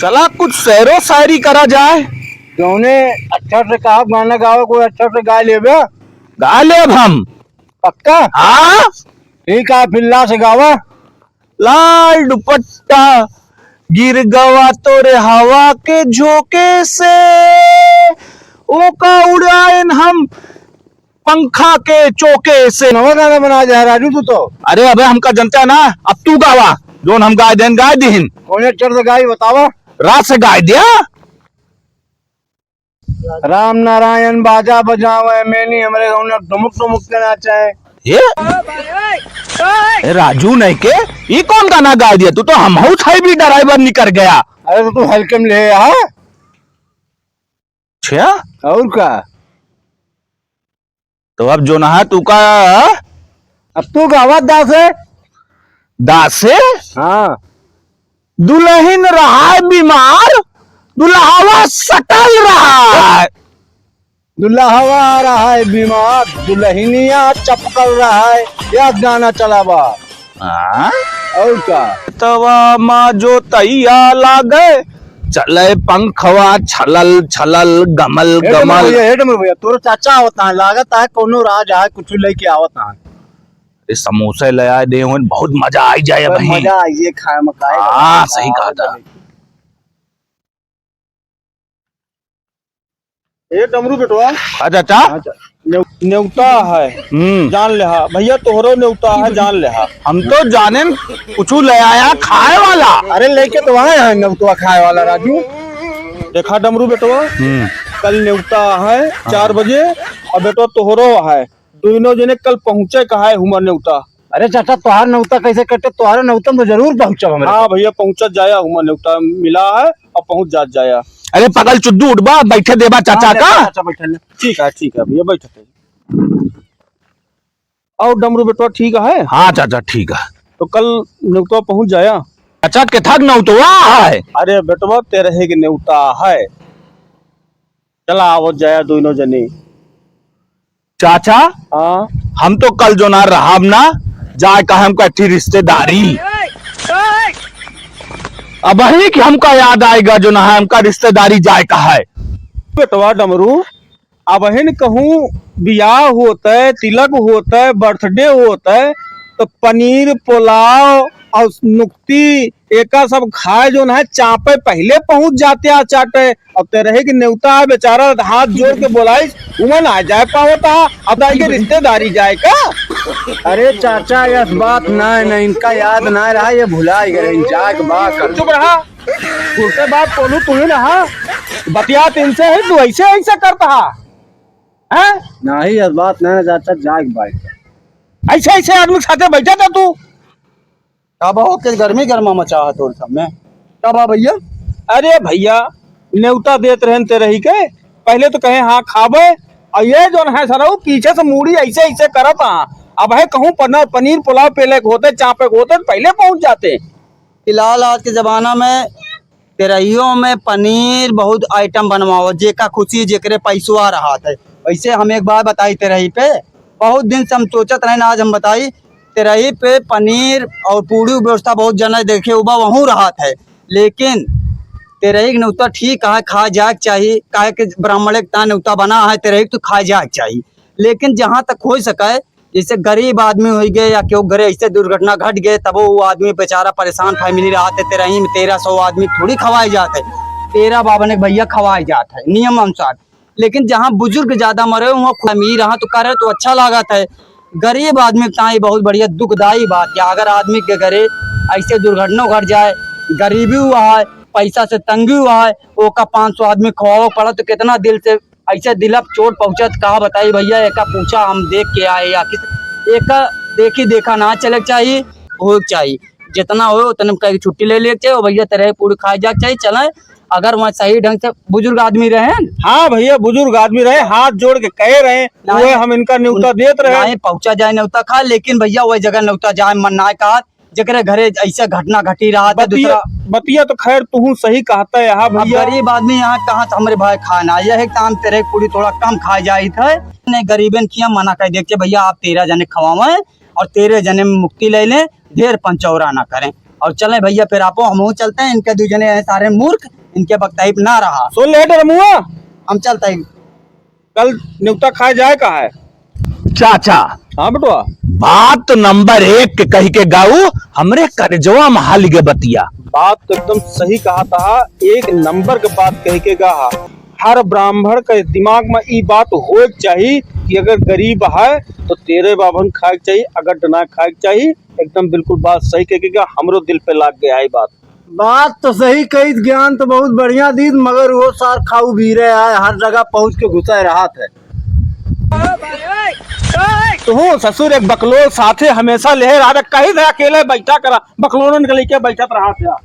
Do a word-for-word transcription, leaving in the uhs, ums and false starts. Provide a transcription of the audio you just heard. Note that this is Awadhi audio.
चला कुछ शेरो शायरी करा जाए। जौने अच्छा से कहा गाना गावे, कोई अच्छा से गा लेबे। गा लेब हम। पक्का? हाँ। ठीक है, फिर ला से गावा। लाल दुपट्टा गिर गवा तोरे हवा के झोंके से, ओका उड़ाएन हम पंखा के चोके से। नवा गाना बना जा राजू तू तो। अरे अबे हमका जनता है ना, अब तू गावा, जोन हम गाय देन गाय दिहिन। कौन अक्षर से गाई बतावा। रा से गाय दिया। राम नारायण बाजा बजावे, मैनी हमरे गौना डुमुक डुमुक के नाचे। ये? ए राजू नहीं के, ई कौन गाना गाय दिया? तू तो हमहू थाई भी ड्राइवर निकर गया। अरे तो तू हल्के में ले आ। अच्छा? और का? तो अब जो नहा तू का? अब तू गावा दासे। दासे? हाँ। दुलहिन रहा है बीमार, दुलहवा सटल रहा है। दुलहवा रहा है बीमार, दुलहिनिया चपकल रहा है। या गाना चलावा। हाँ? और का? तवा मा जो तैया लागे, चले पंखवा छलल छलल, गमल हे डमरू गमल। भैया, हे डमरू भैया, तोर चाचा आवत है, लागत है कोनो राज है, कुछ लेके आवत है। अरे समोसे ले आए दे होन, बहुत मजा आई जाए बस भाई। मजा आइए खाए में, खाए हाँ, में। सही कहा था। ए डमरू बेटवा। हाँ चाचा। हाँ चा-, नेव-, नेवता है। हम्म। जान लेहा। भैया तोहरो नेवता है, जान लेहा। हम तो जाने न कुछ ले आया खाए वाला। अरे लेके तो आए हैं नेवता खाए वाला राजू। देखा डमरू बेटवा, हम्म। कल नेवता है हाँ। चार बजे, और बेटवा तोहरो है। दोनों जने कल पहुँचे कहा है हुमा नेवता। अरे चाचा, तोहार नेवता कैसे कटे? तोहारे नेवता में जरूर पहुँचब हमरे। हाँ भैया, पहुँचत जाया हुमा नेवता मिला है और पहुँच जात जाया। अरे पगल चुद्दू, उठबा, बैठे देबा चाचा हाँ, का। चाचा, बैठे ले। ठीक है, ठीक है भैया, बैठते हैं। और डमरू बेटवा ठीक है? हाँ चाचा, ठीक है। तो कल नेवता पहुँच जाया। चाचा, केथा के नेवतवा है? अरे बेटवा, तेरही के नेवता है। चला आवत जाया दोनों जने। चाचा, हाँ। हम तो कल जो ना रहब ना, जाए का हमका अच्छी रिश्तेदारी। अबही कि हमका याद आएगा जो ना हमका रिश्तेदारी जाए का है। बेटवा डमरू, अबहिन कहूँ बियाह होत है, तिलक होत है, birthday होत है, तो पनीर, पुलाव और नुक्ती एका सब खाए जो ना चापे पहिले पहुँच जाते आ चाटे। अब तेरही के नेवता है बेचारा, हाथ जोड़ के बोलाइस, उमन आ जाए पावत हा, अब दाई के रिश्तेदारी जाए का? अरे चाचा, यस बात ना है, ना इनका याद ना रहा, ये भुला गए, इन जाए के बात कर। चुप रहा, उल्टे बात बोलू तू ही ना, हाँ? बतियात इनसे है, तू ऐसे, ऐसे करता हा, हैं? नहीं, यस बात ना है चाचा, जाए के बात। ऐसे, ऐसे आदमी के साथे बैठा था तू? का बा हो, के गर्मी गर्मा मचा है तोर सब में? का बा भैया? अरे भैया, नेवता देत रहन तेरही के, पहिले तो कहे, "हाँ, खाबे," और ये जोन है सरऊ पीछे से मूड़ी ऐसे, ऐसे करत हा। अबहे कहूँ पन-, पनीर पुलाव पेले के होते, चापे के होते, तो पहिले पहुँच जाते। फिलहाल आज के जमाना में तेरहियों में पनीर बहुत item बनवाओ, जेका खुशी, जेकरे पैसवा रहत है। वैसे हम एक बात बताई तेरही पे, बहुत दिन से हम सोचत रहन, आज हम बताई, तेरही पे पनीर और पूड़ी की व्यवस्था बहुत जने देखे उबा वहूँ रहत है, लेकिन तेरही के नेवता ठीक है, खाए जाए के चाही, काहे कि ब्राह्मण के ता नेवता बना है, तेरही के तो खाए जाए के चाही। लेकिन जहाँ तक हो सके, जैसे गरीब आदमी होइ गए या केहू घरे ऐसे दुर्घटना घट गए, तब वो आदमी बेचारा परेशान family रहत है, तेरही में तेरह सौ आदमी थोड़ी खवाए जात है, तेरह बावन एक भैया खवाए जात है नियम अनुसार। लेकिन जहाँ बुजुर्ग ज्यादा मरे, वहाँ खूब अमीर रहा तो करे तो अच्छा लागत है। गरीब आदमी के ताई बहुत बढ़िया दुखदाई बात है। अगर आदमी के घरे ऐसे दुर्घटना घट जाए, गरीबी हुआ है, पैसा से तंगी हुआ है, ओका पाँच सौ आदमी खवावे पड़ा तो कितना दिल से ऐसे दिल पे चोट पहुँचत, का बताई भैया, एका पूछा हम देख के आए या किस, एका देखी देखा ना चले के चाहिए, हो के चाहिए, जितना हो उतने में कहीं छुट्टी ले ले के चाहिए। और भैया तेरे पूरी खाए जाए के चाहिए, चले। अगर वहाँ सही ढंग से बुजुर्ग आदमी रहे न। हाँ भैया, बुजुर्ग आदमी रहे, हाथ जोड़ के कहे रहे, नहीं, वह हम इनका न्योता उन-, देत रहे। नहीं, पहुँचा जाए न्योता खा, लेकिन भैया वही जगह न्योता जाए मन ना कहा, जेकरे घरे ऐसे घटना घटी रहा था। बतिया, दूसरा बतिया तो खैर तुहू सही कहता है, हाँ अब भैया। गरीब आदमी यहाँ कहाँ से हमरे भाई खाना, यह एक काम तेरे पूरी थोड़ा कम खाए जाइत है। नहीं, गरीबन किया मना कर देते भैया, आप तेरह जने खवावे और तेरह जने में मुक्ति ले लें, ढेर पंचौरा ना करें। और चलें भइया, फिर आपो हमहू चलते हैं, इनके दुइ जने हैं सारे मूर्ख, इनके बकताइप ना रहा। सुन ले डरमुआ, हम चलते हैं। कल न्योता खाए जाए का है? चाचा, हाँ बेटवा। बात नंबर एक के कहि के गाऊ, हमरे करेजवा में हालि गे बतिया। बात तो एकदम सही कहा था, एक नंबर के बात कहि के गा। हर ब्राह्मण के दिमाग में ई बात होए के चाही कि अगर गरीब है तो तेरे बाभन खाए के चाही, अगर ना खाए के चाही। एकदम बिल्कुल बात सही कहि के गा, हमरो दिल पे लाग गया है बात। बात तो सही कही, ज्ञान तो बहुत बढ़िया दीत, मगर वो सार खाऊ भीरे आए, हर जगह पहुँच के घुसे रहत है। तुहू ससुर एक बकलोल साथे हमेशा लेहे रहा, कहीं ना अकेले बैठा करा, बकलोलन के लेके बैठत रहा था।